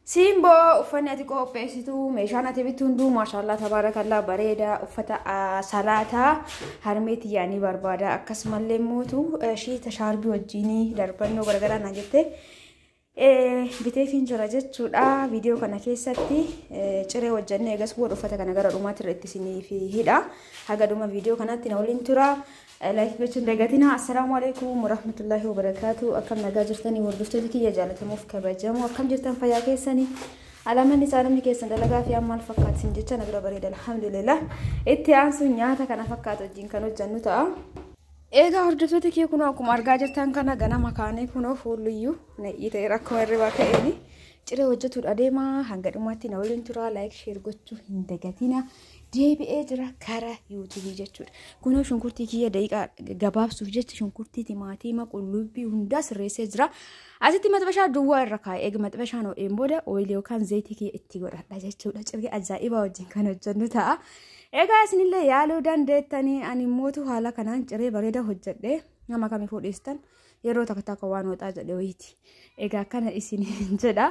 Simboo uffanni ati qopheessitu meeshaan ati bittu hunduu maashaallah tabaarakallaa bareeda uffata salaataa harmee tiyyaanii barbaada akkasumallee mootu shiita shaarbii wajjinii darbannoo garagaraa naan jette biteefiin jira jechuudha. Viidiyoo kana keessatti ciree hojjannee eegas booda uffata kana gara dhumaatti irratti isiniif hidha. Haga dhuma viidiyoo kanatti na waliin tura. Like gochuun dagatina. Assalaamu alaikum warahmatullahi wabarakaatu. Akkam nagaa jirtanii hordoftoota kiyya jaalatamuuf kabajamu. Akkam jirtan fayyaa keessanii? Alamanni isaa namni keessan dalagaa fi maal fakkaatu isin jecha na bira bareeda alhamdulillah. Itti aansuun nyaata kana fakkaatu wajjin kan hojjannu ta'a. Egaa hordoftoota kiyya kunoo akkuma argaa jirtan kana ganama kaanee kunoo fuulliyyuu na'ii ta'eera akkuma hirribaa ka'eeni. Ciree hojjetuudha adeema hanga dhumaatti na waliin tura like share gochuu hin dagatina. Deebi'ee jira karaa yuutuubii jechuudha. Kunoo shunkurtii kiyya daqiiqaa gabaabsuuf jecha shunkurtii, timaatiima, qullubbii hundaa sirreessee jira. Asitti maxxabashaa duwwaa irra kaa'e. Eega maxxabashaan ho'een booda ooyilii yookaan zayitii kiyya itti godhadha jechuudha. Ciree ajaa'ibaa wajjin kan hojjennu ta'a. Egaa isinillee yaaluu dandeettanii ani immootu haala kanaan ciree bareeda hojjedhee nama kamiifuu dhiistan yeroo takka takka waan hoxaa jedhe wayiiti. Egaa kana isin jedha.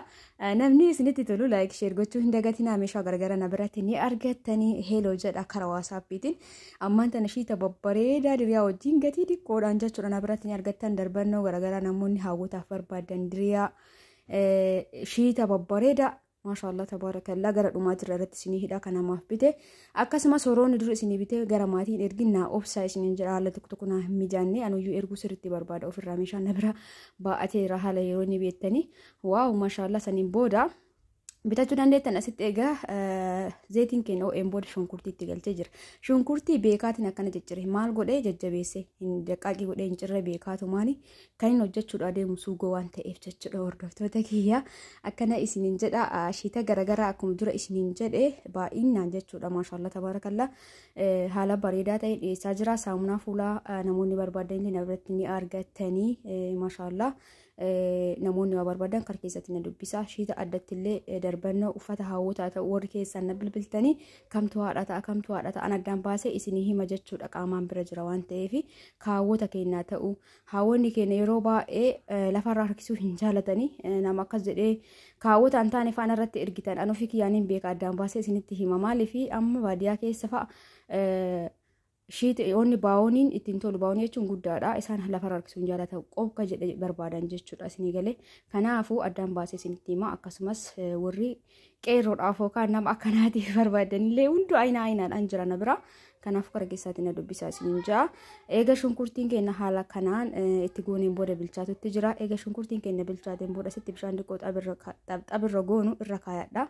Namni isinitti tolu like share gochuu hin dagatinaa. Meeshaa garagaraa na biratti ni argattanii hello jedha karaa waasaappiitiin. Ammaan tana shiita babbareedaa diriyaa wajjin gatii xiqqoodhaan jechuudha na biratti ni argattan. Darbannoo garagaraa namoonni hawwataaf barbaadan diriyaa shiita babbareedaa maashaallah tabaarakallaa gara dhumaa jira irratti isinii hidha kan namaaf bite. Akkasumas horoonni dur isinii bite gara maatiin ergin naa obsaa isiniin jedha. Haala tokko tokko naa hin mijaanne anuyyuu erguu sirriitti barbaada ofirraa meeshaan na bira baa'ateera haala yeroo inni beektanii wow maashaallah saniin booda bitachuu dandeettan. Asitti egaa zayitiin keenya ho'een booda shunkurtii itti galchee jira. Shunkurtii beekaatiin akkana ciccire maal godhee jajjabeesse hin daqqaaqii godhee hin cirre beekaatu maali kan inni hojjechuudha adeemu suugoo waan ta'eef jechuudha. Hordoftoota kiyya akkana isiniin jedha shiita garagaraa akkuma dura isiniin jedhe baay'inaan jechuudha. Maashaallah tabaarakallaa haala bareedaa ta'e dhiyeessaa jira. Saamunaa fuulaa namoonni barbaadan illee biratti ni argattanii maashaallah. Namoonni waa barbaadan kan keessatti na dubbisa. Shiita addatti illee darbannoo uffata hawwataa ta'u warri keessan na bilbiltanii kamtu haadha ta'a kamtu haadha ta'an addaan baasee isinii hima jechuudha. Qaamaan bira jira waan ta'eef kaawwata keenyaa ta'u hawwanni keenya yeroo baay'ee lafarraa harkisuu hin jaalatanii nama akkas jedhee kaawwata hin taane faana irratti ergitan an ofii kiyyaaniin beeka addaan baasee isinitti hima. Maaliif amma baadiyyaa keessa fa'a shiita onni baawoniin ittiin tolu baawonii jechuun guddaadha. Isaan lafarra harkisuun jaalatan qobka jedhe barbaadan jechuudha isinii galee. Kanaafuu addaan baasee isinitti hima. Akkasumas warri qeerroodhaaf yookaan nama akkanaatiif barbaadan illee hunduu ayinaa ayinaadhaan jira na bira. Kanaafuu karaa keessaatiin na dubbisaa isiniin ja'a. Eega shunkurtiin keenya haala kanaan itti gooneen booda bilchaatutti jira. Eega shunkurtiin keenya bilchaateen booda asitti bishaan xiqqoo xabirra goonu irra kaayadha.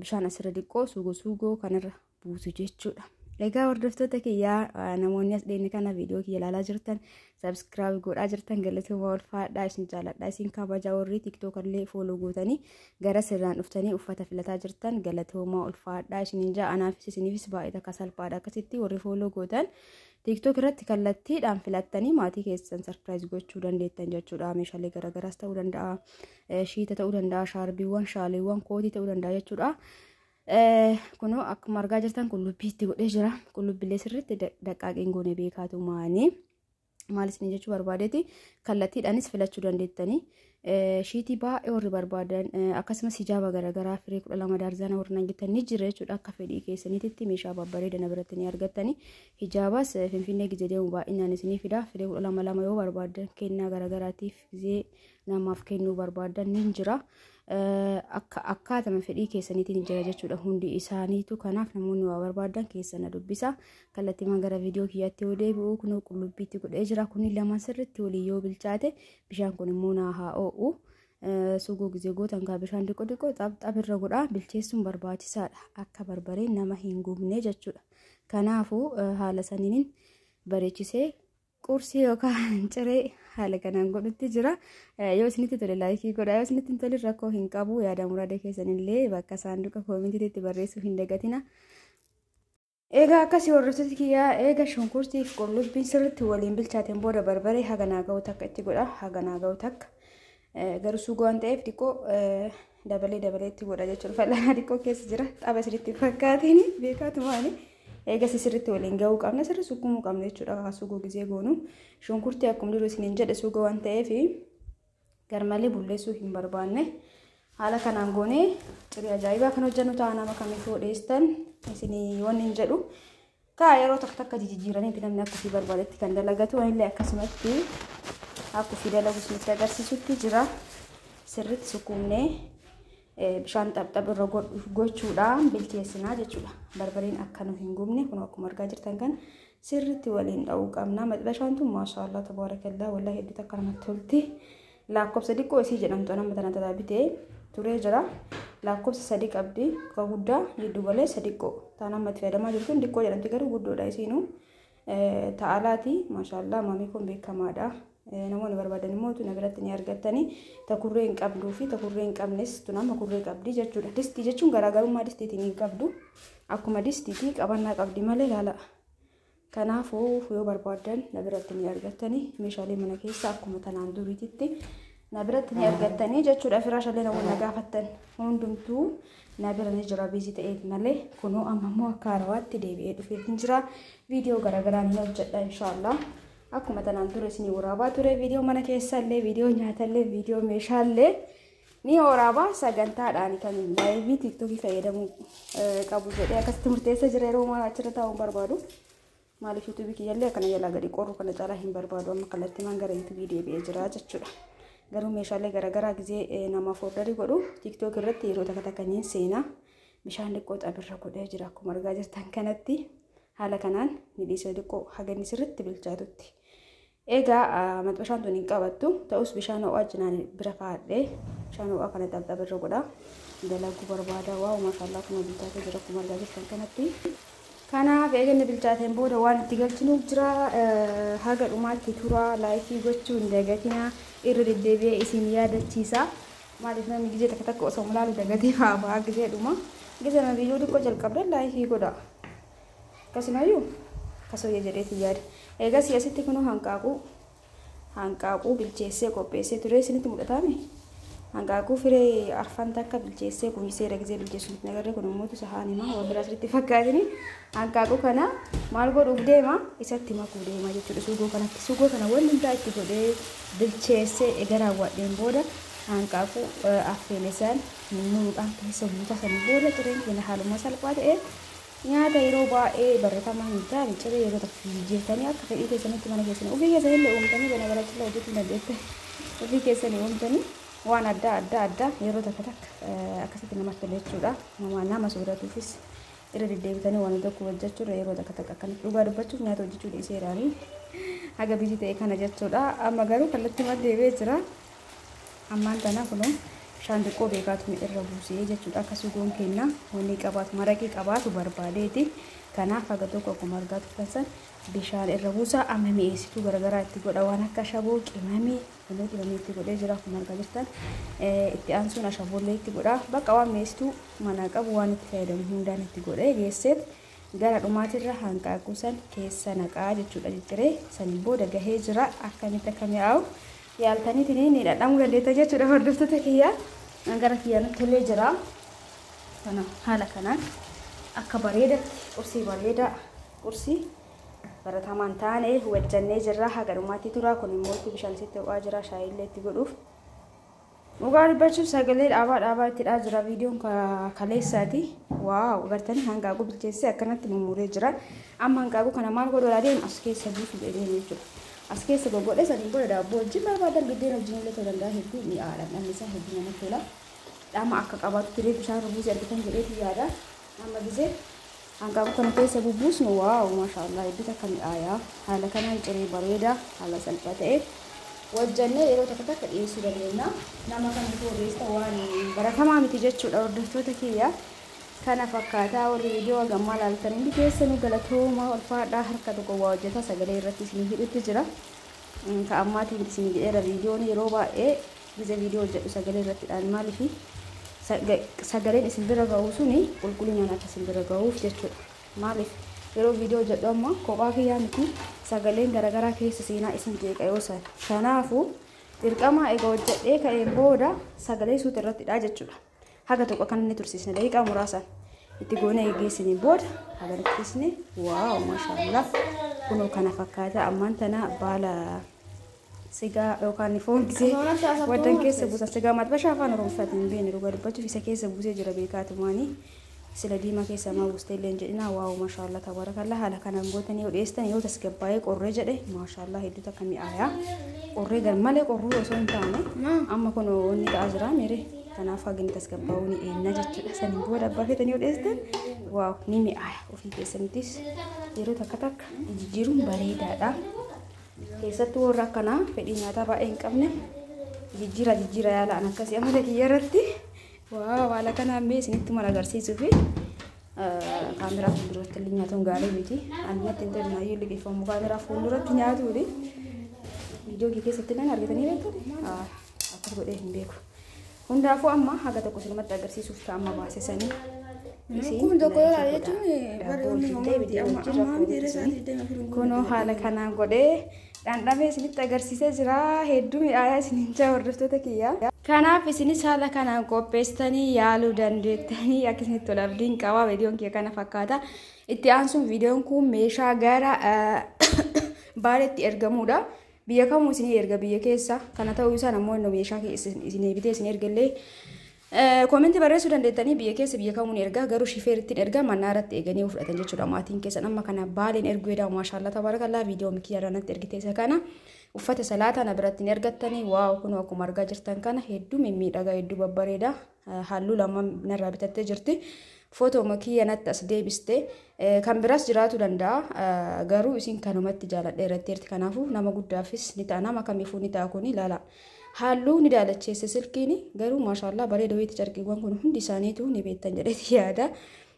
Bishaan asirra xiqqoo suugoo suugoo kanarra buusu jechuudha. Egaa hordoftoota kiyyaa namoonni as dhiyeenya kana viidiyoo kiyya ilaalaa jirtan subscribe godhaa jirtan galatooma ulfaadhaa isin jaaladhaa isin kabajaa. Warri tiktook illee follow gootanii gara sirraan dhuftanii uffata filataa jirtan galatooma ulfaadhaa isiniin jaa. Anaafis isiniifis baay'ee takka salphaadha. Akkasitti warri follow gootan tiktook irratti kallattiidhaan filattanii maatii keessan surprise gochuu dandeettan jechuudha. Meeshaalee garaagaraas ta'uu danda'a, shiita ta'uu danda'a, shaarbiiwwan, shaaleewwan, kootii ta'uu danda'a jechuudha. Kunoo akkuma argaa jirtan qullubbii itti godhee jira. Qullubbiilee sirriitti daqqaaqeen goone beekaatu maanii. Maal isin jechuu barbaadeeti kallattiidhaanis filachuu dandeettanii. Shiitii baay'ee warri barbaadan akkasumas hijaaba garaagaraa firee 12 daarzaana warri nan jettan ni jira jechuudha. Akka fedhii keessaniititti meeshaa babbareeda na biratti ni argattanii. Hijaabas Finfinnee gizee deemu baay'inaan isinii fida. Firee 12 lama yoo barbaadan kennaa garaagaraatiif gizee namaaf kennuu barbaadan ni jira. Akka akkaatama fedhii keessaniitiin jira jechuudha hundi isaaniitu. Kanaaf namoonni waa barbaadan keessa na dubbisa. Kallattiimaan gara viidiyoo kiyyaatti yoo deebi'u kunoo qullubbiitti godhee jira. Kuni lama sirriitti walii yoo bilchaate bishaan kun immoo naa haa oo'u. Sugoo gizee gootan kaa bishaan xiqqoo xiqqoo xapxap irra godhaa bilcheessuun barbaachisaadha. Akka barbareen nama hin gubne jechuudha. Kanaafuu haala saniin bareechisee qursii yookaan ciree haala kanaan godhutti jira. Yoo isinitti tole like godhaa, yoo isinitti hin tole rakkoo hin qabu. Yaada muraada keessanillee bakka saanduqa koomentiitti barreessuu hin dagatina. Egaa akkasii hordoftoota kiyyaa eega shunkurtii fi qullubbiin sirriitti waliin bilchaateen booda barbaree haganaa ga'u takka itti godha. Haganaa ga'u takka. Garuu suugoo waan ta'eef xiqqoo dabalee dabalee itti godha jechuudha. Fal'aanaa xiqqoo keessa jira. Xaba isinitti fakkaatiin beekaatu maali? Eegas sirriitti waliin ga'uu qabna. Sirri sukkumuu qabna jechuudha. Suugoo gizee goonu. Shunkurtii akkuma jiru isiniin jedhe suugoo waan ta'eef garmalee bulleessuu hin barbaanne. Haala kanaan goonee ciree ajaa'ibaa kan hojjennu ta'a nama kamiifuu dhiyeessitan isinii wanni hin jedhu. Kaa yeroo takka takka jijjiiraniiti namni akka ofii barbaadetti kan dalagatu anillee akkasumatti akka ofii dalagu isinitti agarsiisutti jira. Sirriitti sukkuumnee bishaan xapxap irra gochuudhaan bilcheessinaa jechuudha. Barbareen akka nu hin gubne kun akkuma argaa jirtan kan sirriitti waliin dha'uu qabna. Maxxashaan tun maashaallah tabaarakallaa wallahi hedduu takka namatti tolti. Lakkoofsa xiqqoo isii jedhamtu nama tana tataa bitee turee jira. Lakkoofsa 3 qabdi. Ka guddaa giddu galeessa xiqqoo. Taan amma itti fayyadamaa jirtu xiqqoo jedhamti garuu guddoodha isiinuu. Ta'alaati maashaallah maamii kun beekamaadha. Namoonni barbaadan immoo tuna biratti ni argattanii ta kurree hin qabduu fi ta kurree hin qabnes tun amma kurree qabdi jechuudha. Distii jechuun garaagarummaa distiitiin hin qabdu. Akkuma distiitii qabannaa qabdi malee laala. Kanaafuu yoo barbaadan na biratti ni argattanii meeshaalee mana keessa akkuma tanaan duriititti na biratti ni argattanii jechuudha. Firaashallee namoonni na gaafattan hundumtuu na bira ni jira biizii ta'eef malee kunoo amma immoo akka haarawaatti deebi'ee dhufee hin jira. Viidiyoo garaagaraa ni hojjedha inshaallah. Akkuma tanaan dura isinii waraabaa ture viidiyoo mana keessallee viidiyoo nyaatallee viidiyoo meeshaallee ni waraabaa sagantaadhaan kan laayivii tiiktookii fayyadamuu qabu jedhee akkasitti murteessa jira yeroo maraa achirra taa'uun barbaadu. Maaliif yuutuubii kiyyallee akkana jalaa gadi qorru kana caalaa hin barbaadu amma kallattimaan gara yuutuubii deebi'ee jira jechuudha. Garuu meeshaalee garaagaraa gizee namaaf ordarii godhu tiiktook irratti yeroo takka takka niin seenaa bishaan xiqqoo xabirra godhee jira akkuma argaa jirtan kanatti haala kanaan ni dhiisa xiqqoo haganni sirriitti bilchaatutti. Egaa maxxashaan tun hin qabattu ta'us bishaan ho'aa jinaan bira kaa'adhee bishaan ho'aa kana xabxabirra godha dalaguu barbaada. Waaw maashaallah kun bilchaatee jira akkuma argaa jirtan kanatti. Kanaaf eeganni bilchaateen booda waan itti galchinuuf jira haga dhumaatti tura laayikii gochuu hin dagatinaa irra deddeebi'ee isin yaadachiisa. Maaliif namni gizee takka takka osoo mulaalu dagatee fa'aa gizee dhuma. Gizee nama viidiyoo xiqqoo jalqabdan laayikii godha. Akkasumayyuu akkasuma jedheetti yaada. Eegas asitti kunoo hanqaaquu bilcheessee qopheessee ture isinitti mul'ataame. Hanqaaquu firee arfan takka bilcheessee kumiseera gizee bilcheessu nutti agarre kun immoo sahaan himaa waan biraa sirriitti fakkaatini. Hanqaaquu kana maal godhuuf deema isatti makuu deema jechuudha. Suugoo kanatti suugoo kana wanni hundaa itti godhee bilcheessee eega raawwadheen booda hanqaaquu affeele isaan mummuruudhaan keessa guutaa sanii booda cireen keenya haaluma salphaa ta'e nyaata yeroo baay'ee barreeffamaa hin taane ciree yeroo tokko jijjiirtanii akka fedhii keessanitti mana keessanii ofii keessanillee uumtanii bana barachillee hojjechuu hin dandeettan ofii keessanii uumtanii waan adda adda addaa yeroo takka takka akkasitti namatti tola jechuudha. Nama sooratuufis irra deddeebitanii waan tokko hojjechuudha yeroo takka takka akkanatti dhugaa dubbachuuf nyaata hojjechuu dhiiseeraanii haga bijii ta'e kana jechuudha. Amma garuu kallattii deebi'ee jira. Ammaan tana kunoo bishaan xiqqoo beekaatu irra buusee jechuudha. Akka suugoon kenna wanni qabaatu maraqii qabaatu barbaadeeti. Kanaaf haga tokko akkuma argaa turtan san bishaan irra buusaa amma mi'eessituu garaagaraa itti godha waan akka ashaboo qimamii kunoo qimamii itti godhee jira akkuma argaa jirtan itti aansuun ashaboollee itti godha bakka waan mi'eessituu mana qabu waan itti fayyadamu hundaan itti godhee geesseet gara dhumaatirra hanqaaquu san keessa naqaa jechuudha cicciree saniin booda gahee jira akkamitti akka mi'aawu yaaltaniitiin ni dhadhamuu dandeetta jechuudha hordoftoota kiyyaa gara kiyyaatti tolee jira. Kana haala kanaan akka bareedatti qursii bareedaa qursii baratamaan taane wajjannee jirra haga dhumaatti tura kun immoo bishaan sitti ho'aa jira shaayillee itti godhuuf. Dhugaa dubbachuuf sagalee dhaabaa dhaabaa itti dhaa jira viidiyoon kaleessaati. Waaw agartanii hanqaaquu bilcheessee akkanatti mummuree jira. Amma hanqaaquu kana maal godhu deemu as keessa buusu jedhee jechuudha. As keessa goggodhee saniin booda daabboo wajjin barbaadan biddeen wajjin illee ta'uu danda'a hedduu mi'aadha. Dhamni isaa hedduu namatti tola. Dhama akka qabaatu turee bishaan buusee argitan jedheeti yaada. Amma gisee hanqaaquu kana keessa bubbuusnu waaw maashaallah hedduu takka mi'aayaa. Haala kanaan ciree bareedaa haala salphaa ta'e wajjannee yeroo takka takka dhiyeessuu dandeenya. Nama kamiifuu odeessa waan baratamaa miti jechuudha hordoftoota kiyya. Kana fakkaataa warri viidiyoo gammaa ilaaltan hundi keessanuu galatoomaa ulfaadhaa harka tokko waa hojjeta sagalee irratti isinii hidhutti jira. Ka ammaatiin isinii jedheera viidiyoon yeroo baay'ee gizee viidiyoo hojjedhu sagalee irrattidhaan maaliifi sagaleen isin bira ga'u suni qulqullinaan akka isin bira ga'uuf jechuudha. Maaliif yeroo viidiyoo hojjedhu amma kophaa kiyyaa miti sagaleen garaagaraa keessa seenaa isin jeeqa yoo san. Kanaafuu dirqama egaa hojjedhee ka'een booda sagalee suuta irrattidha jechuudha. Haga tokko kan inni tursiisne daqiiqaa muraasaan itti goonee geessine booda haga tursiisne waaw maashaallah kunoo kana fakkaata ammaan tana baala Sigaa yookaan foon gisee waddan keessa buusan sigaa maxbashaa afaan Oromootiin hin beekne dhugaa dubbachuuf isa keessa buusee jira beekaatumaanii. Sila diimaa keessa maa buustee illee hin jedhina. Waaw, maashaallah, tabaarakallaa. Haala kanaan gootanii yoo dhiyeessan, yoo tasgabbaa'ee qorree jedhe, maashaallah, hedduu takka mi'aayaa. Qorree garmalee qorruu osoo hin taane amma kun wanni ta'aa jira miire. Kanaaf hagni tasgabbaa'uu ni eenna jechuudha. Saniin booda abbaa feetanii yoo dhiyeessan, waaw, ni mi'aaya. Ofii keessanittis yeroo takka takka jijjiiruun bareedaadha. Keessattuu warra akkanaa fedhii nyaataa baay'ee hin qabne jijjiira jijjiira yaalaan akkasii amala kiyya irratti. Waaw, haala kanaan mee isinitti mala agarsiisuu fi kaameraa fuulduratti illee nyaatuun gaarii miti. Ani natti hin tolu iyyuu liqeeffamu kaameraa fuulduratti nyaatuuni. Viidiyoo kee keessatti illee argitanii beektu? Akkas godhee hin beeku. Hundaafuu amma haga tokko isinumatti agarsiisuuf ta'a amma baasisanii. Kun tokko yoo ilaale jechuun bari onni homaa amma miti isaatii 24. Kunoo haala kanaan godhee dhandhamee isinitti agarsiisee jira. Hedduu mi'aayaa isiniin jaa, hordoftoota kiyya. Kanaaf isinis haala kanaan qopheessitanii yaaluu dandeettanii akka isinitti tola abdiin qaba. Viidiyoon kiyya kana fakkaata. Itti aansuun viidiyoon kun meeshaa gara Baaleetti ergamuudha. Biyya kamuu isinii erga biyya keessa. Kana ta'uu isaa namoonni meeshaa isinii bitee isin ergallee koomentii barreessuu dandeettanii. Biyya keessa biyya kamuun ergaa, garuu shifeerittiin ergaa mannaa irratti eeganii fudhatan jechuudha maatiin keessan. Amma kana Baaleen erguu jedha. Maashaallah, tabaarakallaa. Viidiyoo mikii irraa ergite isa kana uffata salaataa na biratti hin ergattanii. Waaw, kun akkuma argaa jirtan kana hedduu mimmiidhagaa, hedduu babbareeda. Halluu lama narraa bitattee jirti. Footoo makiyya natti as deebiste. Kan biraas jiraatu danda'a, garuu isin kanumatti jaaladha irratti jirti. Kanaafuu nama guddaafis ni ta'a, nama kamiifuu ni ta'a. Kuni ilaala. Halluu ni daalacheesse silkiin, garuu maashaallah, bareeda wayiiti. Carqiiwwan kun hundi isaaniitu ni beektan jedheeti yaada.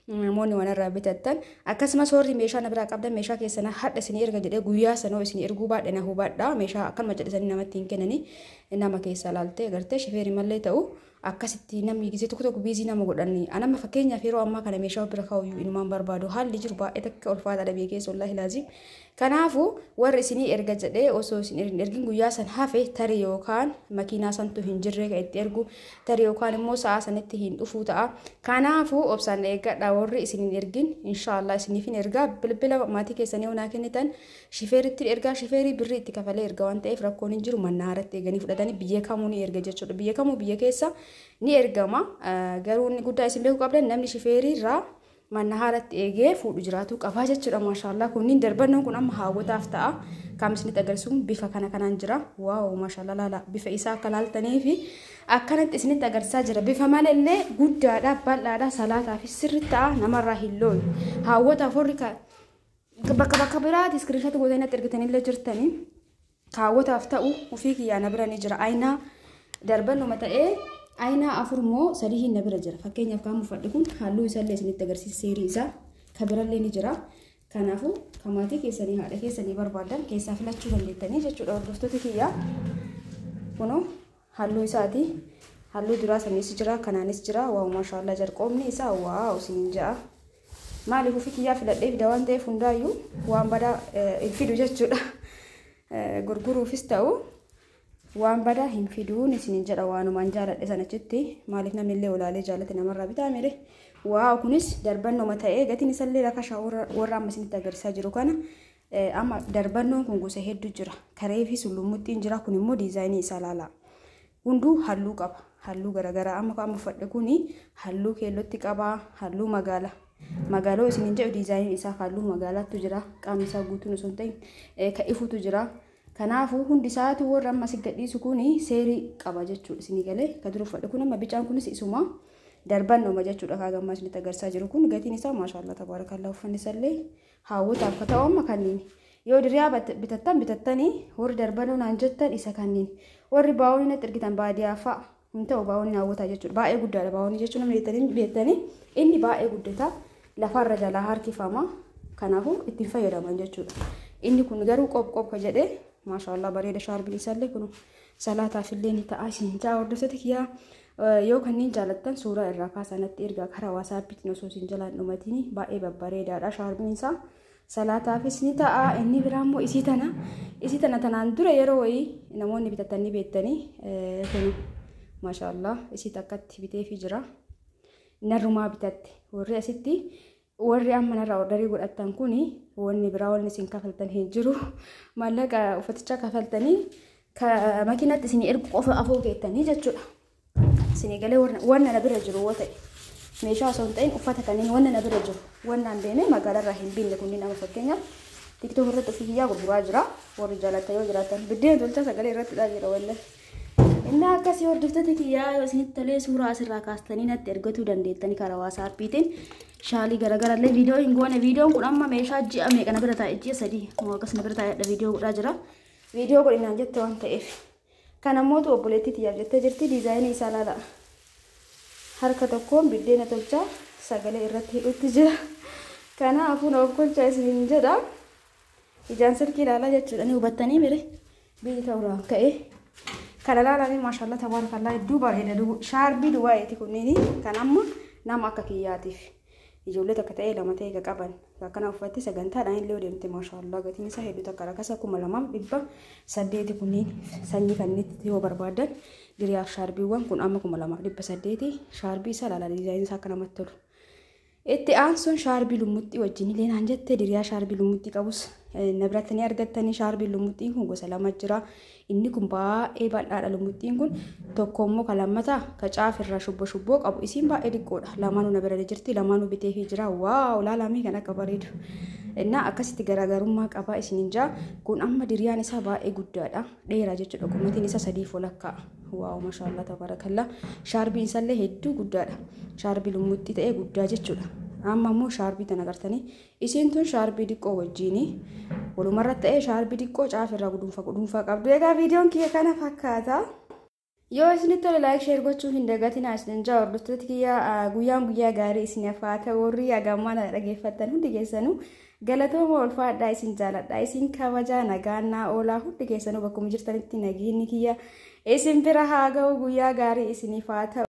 Namoonni waan irraa bitattan, akkasumas warri meeshaa na biraa qabdan, meeshaa keessan hadha isinii erga jedhee guyyaa sanoo isinii erguu baadhe na hubadha. Meeshaa akkanuma jedhisanii namatti hin kennanii. Nama keessa laaltee agartee shifeeri mallee ta'u akkasitti namni gisee tokko tokko busy nama godhanii. Anamma fakkeenyaaf yeroo ammaa kana meeshaa bira kaa'uyyuu inumaan barbaadu. Haalli jiru baay'ee takka ulfaataadha biyya keessa, wallaahi laazim. Kanaafuu warri isinii erga jedhee osoo isin hin ergin guyyaa san hafe, tarii yookaan makiinaa santu hin jirre kan itti ergu, tarii yookaan immoo sa'a sanitti hin dhufuu ta'a. Kanaafuu obsaan eeggadha. Warri isin hin ergin, inshaallah isiniif hin ergaa. Bilbila maatii keessanii yoo naa kennitan shifeeritti ergaa. Shifeerii birrii itti kafalee erga waan ta'eef rakkoon hin jiru. Mannaa irratti eeganii fudhatanii biyya kamuu ni erga jechuudha. Biyya kamuu biyya keessa ni ergama. Garuu inni guddaa isin beekuu qabdan, namni shifeerii irraa mana haaratti eegee fuudhu jiraatu qabaa jechuudha. Maashaallah, kunniin darbannoon kun amma hawwataaf ta'a. Kan isinitti agarsiisu bifa kana kanaan jira. Waaw, maashaallah, laala bifa isaa akka laaltanii fi akkanatti isinitti agarsiisaa jira. Bifa malallee guddaadha, bal'aadha, salaataa fi sirri ta'a, namarraa hin looyu. Hawwataaf warri bakka bakka biraati screenshot gootanii natti ergitanillee jirtanii kaawwataaf ta'u ofii kiyyaa na bira ni jira. Aynaa darbannuma ta'ee aynaa afur moo sadii na bira jira. Fakkeenyaaf kan uffadhe kun halluu isaallee isinitti agarsiisa, seerii isaa kan birallee ni jira. Kanaafuu kan maatii keessanii, haadha keessanii barbaadan keessaa filachuu dandeettanii jechuudha, hordoftoota kiyyaa. Kunoo halluu isaati. Halluu duraa sanis jira, kanaanis jira. Waaw, maashaallah, jalqoomni isaa waaw isiniin ja'a. Maaliif ofii kiyyaa filadhee fida waan ta'eef hundaayyuu waan badaa hin fidu jechuudha. Gurguruufis ta'u waan badaa hin fiduun isiniin jedha, waanumaan jaaladhe sanachitti. Maaliif namni illee olaalee jaalate namarraa bitaa mire. Waaw, kunis darbannoma ta'ee gatiin isallee rakashaa warra amma isinitti agarsiisaa jiru kana. Amma darbannoon kun gosa hedduu jira. Karee fi sullummuxxiin jira. Kun immoo diizaayinii isaa laala. Hunduu halluu qaba. Halluu garaagaraa. Amma kan uffadhe kuni halluu keellootti qaba. Halluu magaala. Magaaloo isiniin jedhu, diizaayiniin isaa halluu magaalaattu jira. Qaamni isaa guutuun osoo hin ta'in kan ifutu jira. Kanaafuu hundi isaatu warra amma si gadhiisu kuni seerii qaba jechuudha isinii galee. Kan dura uffadhe kun amma bicaan kunis isuma darbannoma jechuudha. Kaa gammaa isinitti agarsiisaa jiru kun gatiin isaa maashaallah, tabaarakallaa. Uffanni isallee hawwataaf ka ta'u amma kanneen yoo diriyaa bitattan bitattanii, warri darbannoo naan jettan isa kanneen, warri baa'oon natti ergitan baadiyyaa fa'a hin ta'u. Baa'oon hawwataa jechuudha. Baay'ee guddaadha baa'oon jechuun namni beektanii inni baay'ee guddata, lafarra jalaa harkifama. Kanaafuu ittiin fayyadaman jechuudha. Inni kun garuu qop qop jedhee, maashaallah, bareeda. Shaarbiin isaallee kun salaataaf illee ni ta'a isin ja'a. Hordoftoota kiyyaa, yoo kanneen jaalattan suuraa irraa kaasanatti ergaa karaa WhatsAppiitiin osoo isin jalaan dhumatiin. Baay'ee babbareedaadha shaarbiin isaa, salaataafis ni ta'a. Inni biraa immoo isii tana. Isii tana tanaan dura yeroo wayii namoonni bitatanii beektanii. Kun maashaallah, isii takkatti biteefii jira. Narrumaa bitatte. Warri asitti, warri amma narraa orderii godhattan kuni, wanni biraa wanni isin kafaltan hin jiru. Maallaqa uffatichaa kafaltanii Makiinatti isinii ergu qofa afoo keettanii jechuudha. Isinii galee wanna na bira jiru yoo ta'e meeshaa osoo hin ta'in uffata kanneen wanna na bira jiru wannaan deemee magaalarraa hin binne kunniin amma fakkeenyaaf TikTok irratti ofii kiyyaa gurguraa jira. Warri jaalatan yoo jiraatan biddeen tolchaa sagalee irratti dhaa jira wallee. Inni akkasii hordoftoota kiyyaa yoo isinitti tolee suuraa asirraa kaastanii natti ergatuu dandeettanii karaa WhatsAppiitiin shaalii garaagaraallee viidiyoo hin goone. Viidiyoon kun amma meeshaa ji'a meeqa na bira taa'e, ji'a 3 moo akkas na bira taa'edha, viidiyoo godhaa jira. Viidiyoo godhinaan jette waan ta'eef. Kan ammootu obboleettii tiyyaaf jettee jirti, diizaayinii isaa laala. Harka tokkoon biddeena tolchaa sagalee irratti hidhutti jira. Kanaafuu na okkolchaa isiniin jedha. Ijaan silkii ilaalaa jechuudha, ni hubattanii mire biyyi ta'uudhaan ka'e. Kana ilaalanii maashaallah tabaarakallaa hedduu bareeda shaarbii Dubaayeeti kunniini kan amma nama akka kiyyaatiif. Ijoollee takka ta'ee lama ta'ee ka qaban akkana uffatti sagantaadhaan illee deemte maashaallah gatiin isaa hedduu takka rakasa 2800 kunniin sanyii kannitti yoo barbaadan diriyaaf shaarbiiwwan kun amma 2800 shaarbii isaa ilaalaa diizaayinii isaa akka namatti tolu. Itti aansuun shaarbii lummuxxii wajjin illee naan jette, diriyaa shaarbii lummuxxii qabus na biratti ni argattanii. Shaarbii lummuxxiin kun gosa lama jira. Inni kun baay'ee bal'aadha lummuxxiin kun, tokko immoo kan lammataa ka caafirraa shubboo shubboo qabu isiin baay'ee xiqqoodha. Lamaanuu na bira jirti, lamaanuu biteefii jira. Wow, laalamee kan akka bareedu. Innaa akkasitti garaagarummaa qaba isiniin jaa. Kun amma diriyaan isaa baay'ee guddaadha. Dheeraa jechuudha. Qummatiin isaa 3.5. Wow, maashaallah tabaarakallaa. Shaarbiin isaallee hedduu guddaadha. Shaarbii lummuxxii ta'ee guddaa jechuudha. Amma immoo shaarbii tana agartanii isiin tun shaarbii xiqqoo wajjini walumarra ta'ee shaarbii xiqqoo caafirraa guduunfaa guduunfaa qabdu. Egaa viidiyoon kiyya kana fakkaata. Yoo isinitti tole like share gochuu hin dagatinaa isin jaa. Hordoftoota kiyya, guyyaan guyyaa gaarii isiniif haa ta'u. Warri hagammaa na dhageeffattan hundi keessanuu galatooma, ulfaadhaa, isin jaaladha, isin kabajaa, nagaannaa oolaa. Hundi keessanuu bakkuma jirtanitti nageenyi kiyya isin bira haa ga'u, guyyaa gaarii isiniif haa ta'u.